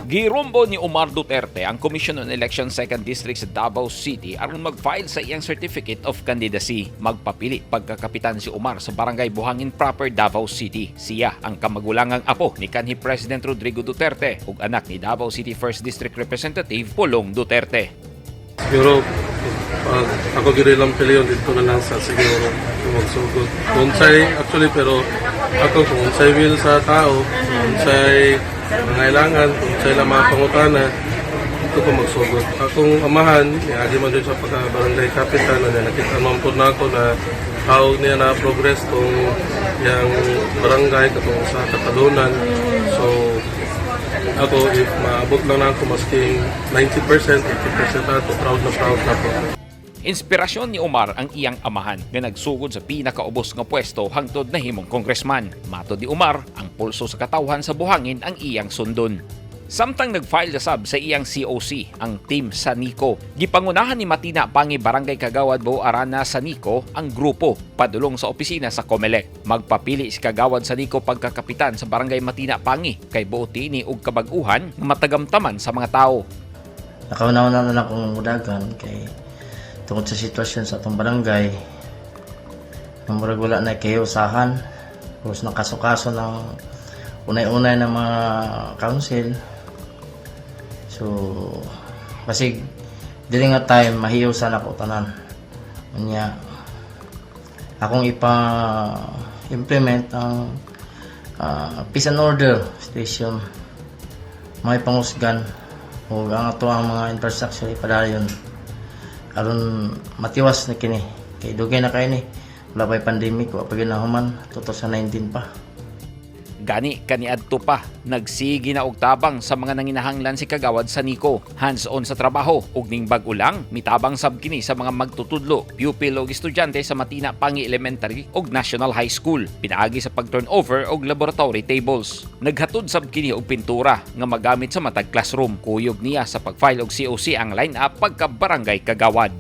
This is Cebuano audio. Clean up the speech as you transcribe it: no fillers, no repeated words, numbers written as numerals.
Girumbo ni Omar Duterte ang Commission on Election 2nd District sa Davao City aron mag-file sa iyang Certificate of Candidacy. Magpapili pagkakapitan si Omar sa Barangay Buhangin Proper, Davao City. Siya ang kamagulangang apo ni kanhi President Rodrigo Duterte ug anak ni Davao City 1st District Representative Pulong Duterte. Siguro, pag ako gid lang piliyon dito na lang sa siguro kung magsugod. Kung unsay, actually, pero ako kung unsay will sa tao, kung unsay nangailangan, kung unsay lang mga pangutana, dito ko magsugod. Akong amahan, niagi man din sa pagka-barangay kapitan, na nakita man po na ako na how niya na progress tong yang barangay katong sa Katalunan. So, ako, if maabot lang na ako maski 90%, 80% ato, proud na proud na po. Inspirasyon ni Omar ang iyang amahan nga nagsugod sa pinakaubos nga pwesto hangtod nahimong congressman. Matod ni Omar, ang pulso sa katawhan sa Buhangin ang iyang sundon. Samtang nag-file sab sa iyang COC ang Team Sanico. Gipangunahan ni Matina Pangi Barangay Kagawad Bo Arana Sanico ang grupo padulong sa opisina sa COMELEC. Magpapili si Kagawad Sanico pagkakapitan sa Barangay Matina Pangi kay buot ini og kabag-uhan nga matagamtaman sa mga tao. Nakauna-una na lang kong mudagan kay tungod sa sitwasyon sa atong barangay nga murag wala na kayo usahan, tapos nakaso-kaso ng unay-unay ng mga council. So kasi dili nga time mahiusan ako tanan. Unya akong ipa implement ang peace and order station, mga pangusgan ug ang ato ang mga infrastructure ipadayon aron matiwas na kini kay dugay na kay ni, wala pa'y pandemic, wa pa ginahuman, 2019 pa. Gani kaniadto pa nagsigi na og tabang sa mga nanginahanglan si Kagawad Sanico. Hands-on sa trabaho ug ning bag-o lang mitabang sab kini sa mga magtutudlo, pupil ug estudyante sa Matina Pangi Elementary ug National High School pinaagi sa pag-turnover og laboratory tables. Naghatod sab kini og pintura nga magamit sa matag classroom. Kuyog niya sa pag-file og COC ang line-up pagka barangay kagawad.